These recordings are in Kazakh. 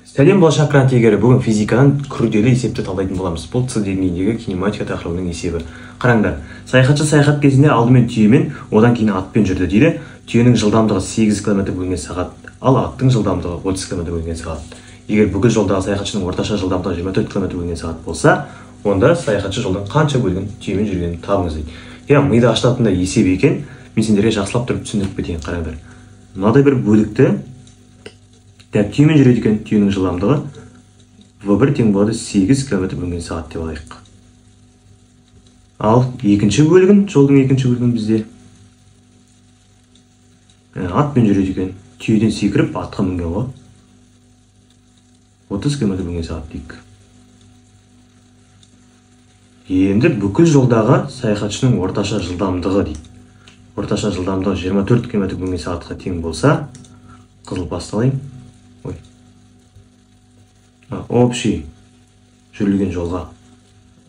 Сәлем, Болашақ грант иегері. Бүгін физикадан күрделі есепті талдайтын боламыз. Бұл С деңгейіндегі кинематика тақырыбының есебі. Қараңдар, саяхатшы саяхат кезінде алдымен түйемен, одан кейін атпен жүрді дейді. Түйенің жылдамдығы 8 км бөлінген сағат, ал аттың жылдамдығы 30 км бөлінген сағат. Егер бүкіл жолдағы саяхатшының орташа жылдамдығы 24 км бөлінген сағат болса, онда саяхатшы жолдың қанша бөлігін түйемен жүргенін табыңыз дейді. Иә, миды ашытатындай есеп екен. Мен сендерге жақсылап тұрып түсіндіріп кетейін, қараңдар. Мынадай бір бөлікті дәп түйемен жүреді екен, түйенің жылдамдығы V1 тең болады 8 км бөлінген сағат деп алайық. Ал екінші бөлігін, жолдың екінші бөлігін бізде атпен жүреді екен. Түйеден секіріп атқа мінген ғой. 30 км бөлінген сағат дейік. Енді бүкіл жолдағы саяхатшының орташа жылдамдығы дейді. Орташа жылдамдығы 24 км бөлінген сағатқа тең болса, қызыл паста алайын. Ой. Общий жүрілген жолға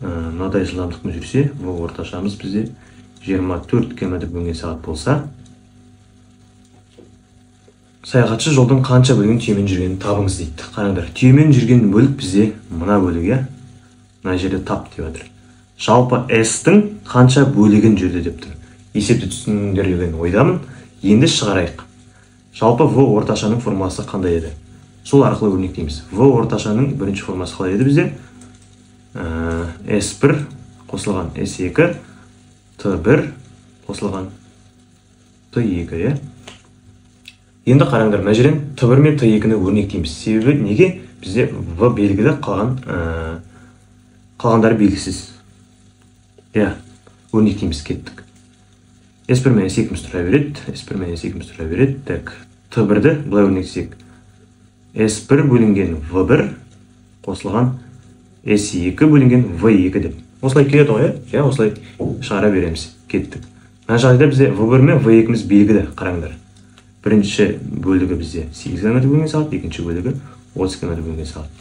мынадай жылдамдықпен жүрсе, бұл орташамыз бізде 24 км бөлінген сағат болса, саяхатшы жолдың қанша бөлігін түйемен жүргенін табыңыз дейді. Қараңдар, түйемен жүрген бөлік бізде мына бөлік, иә? Мына жерде тап деп жатыр. Жалпы S-тің қанша бөлігін жүрді деп тұр. Есепті түсіндіңдер деген ойдамын. Енді шығарайық. Жалпы В орташаның формуласы қандай еді? Сол арқылы өрнектейміз. В орташаның бірінші формасы қалай еді бізде? S1 қосылған S2, T1 қосылған T2, иә? Енді қараңдар, мына жерден T1 мен T2-ні өрнектейміз. Себебі неге? Бізде В белгілі, қалғандары белгісіз. Иә, өрнектейміз, кеттік. S1 мен S2-міз тұра береді, S1 мен S2-міз тұра береді. Так, T1-ді былай өрнектесек. S1 бөлінген V1 қосылған S2 бөлінген V2 деп. Осылай келеді ғой, иә? Иә, осылай шығара береміз. Кеттік. Мына жағдайда бізде V1 мен V2-міз белгілі, қараңдар. Бірінші бөлігі бізде 8 км бөлінген сағат, екінші бөлігі 30 км бөлінген сағат.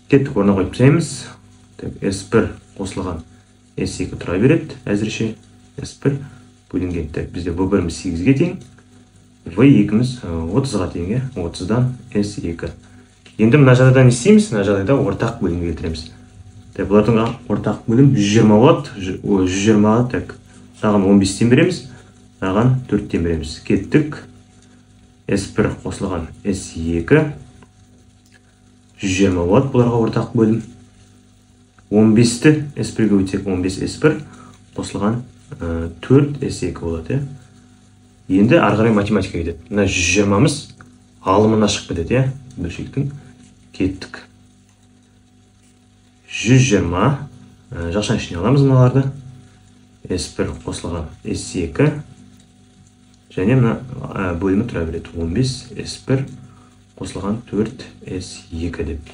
Кеттік, орнына қойып тастаймыз. Так, S1 қосылған S2 тұра береді әзірше. S1 бөлінген. Так, бізде V1-міз 8-ге тең, V2-міз 30-ға тең, иә? 30-дан S2. Енді мына жағдайда не істейміз? Мына жағдайда ортақ бөлімге келтіреміз. Так, бұлардың ортақ бөлім 120 болады. 120-ға, так, мынаған 15-тен береміз, мынаған 4-тен береміз. Кеттік. S1 қосылған S2 120 болады бұларға ортақ бөлім. 15-ті S1-ге өтсек, 15 S1 қосылған 4 S2 болады, иә? Енді ары қарай математика кетеді. Мына 120-мыз алымына шығып кетеді, иә? Бөлшектің. Кеттік. 120 жақшаның ішіне аламыз мыналарды. S1 қосылған S2 және мына бөлімі тұра береді. 15 S1 қосылған 4 S2 деп.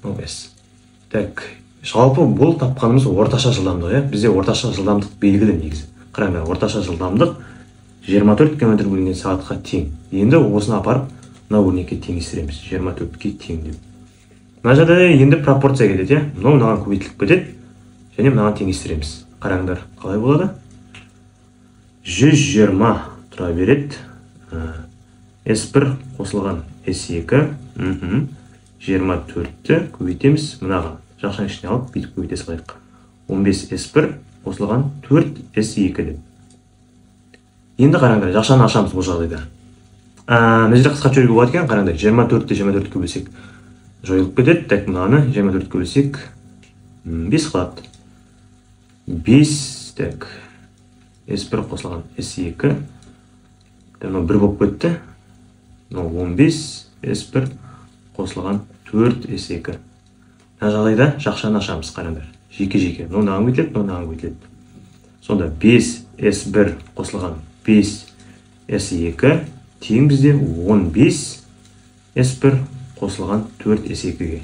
Мынау S. Так, жалпы бұл тапқанымыз орташа жылдамдық, иә? Бізде орташа жылдамдық белгілі негізі. Қараңдар, орташа жылдамдық 24 км бөлінген сағатқа тең. Енді осыны апарып мына өрнекке теңестіреміз. 24-ке тең деп. Мына жерде енді пропорция кетеді, иә? Мынау мынаған көбейтіліп кетеді және мынаған теңестіреміз. Қараңдар, қалай болады? 120 тұра береді. S1 қосылған S2, 24-ті көбейтеміз мынаған. Жақшаның ішіне алып бүйтіп көбейте салайық. 15 S1 қосылған 4 S2 деп. Енді қараңдар, жақшаны ашамыз бұл жағдайда. Мына жерде қысқартып жіберуге болады екен, қараңдар, 24-ті 24-ке бөлсек жойылып кетеді. Так, мынаны 24-ке бөлсек 5 қалады. 5, так, S1 қосылған S2, мынау 1 болып кетті. Мынау 15 S1 қосылған 4 S2. Мына жағдайда жақшаны ашамыз, қараңдар. Жеке-жеке. Мынау мынаған көбейтіледі, мынау мынаған көбейтіледі. Сонда 5 S1 қосылған 5 S2 тең бізде 15 S1 қосылған 4 S2-ге.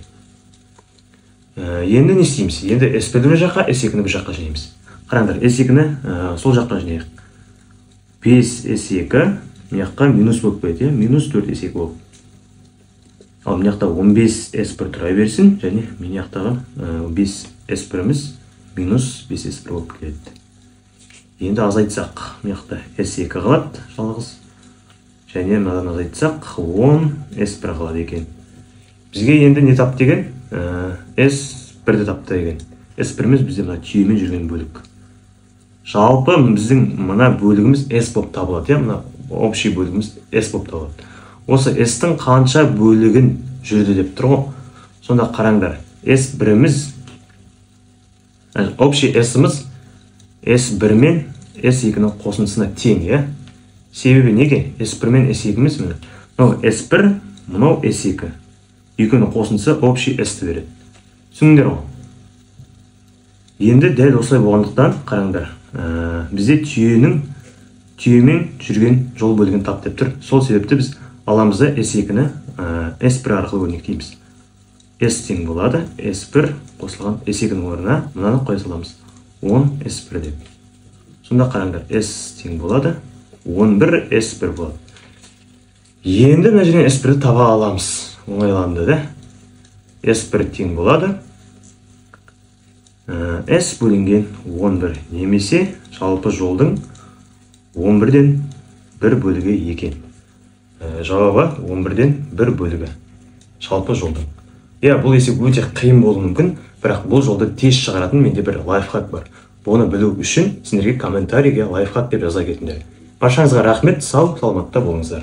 Енді не істейміз? Енді S1-ді бір жаққа, S2-ні бір жаққа жинаймыз. Қараңдар, S2-ні сол жаққа жинайық. 5 S2 мына жаққа минус болып кетеді, минус 4 S2 болып. Ал мына жақта 15 S1 тұра берсін, және мына жақтағы 5 S1-іміз минус 5 S1 болып келеді. Енді азайтсақ, мына жақта S2 қалады жалғыз, Және мынадан азайтсақ 10 S1 қалады екен. Бізге енді не тап деген? S1-ді тапты деген. S1-іміз бізде мына түйемен жүрген бөлік. Жалпы біздің мына бөлігіміз S болып табылады, иә, мына общий бөлігіміз S болып табылады. Осы S-тің қанша бөлігін жүрді деп тұр ғой. Сонда қараңдар, S1-іміз, общий S-іміз S1 мен S2-нің қосындысына тең, иә. Себебі неге? S1 мен S2-міз міне. Мынау S1, мынау S2. Екеуінің қосындысы общий S-ті береді. Түсіндіңдер ғой? Енді дәл осылай болғандықтан қараңдар, бізде түйемен жүрген жол бөлігін тап деп тұр. Сол себепті біз аламыз да S2-ні S1 арқылы өрнектейміз. S тең болады, S1 қосылған S2-нің орнына мынаны қоя саламыз. 10 S1 деп. Сонда қараңдар, S тең болады, 11 S1 болады. Енді мына жерден S1-ді таба аламыз. Оңайланды да. S1 тең болады. S бөлінген 11 немесе жалпы жолдың 11-ден 1 бөлігі екен. Жауабы 11-ден 1 бөлігі. Жалпы жолдың. Иә, бұл есеп өте қиын болуы мүмкін, бірақ бұл жолды тез шығаратын менде бір лайфхак бар. Бұны білу үшін сендерге комментарийге лайфхак деп жаза кетіңдер. Баршаңызға рахмет, сау саламатта болыңыздар.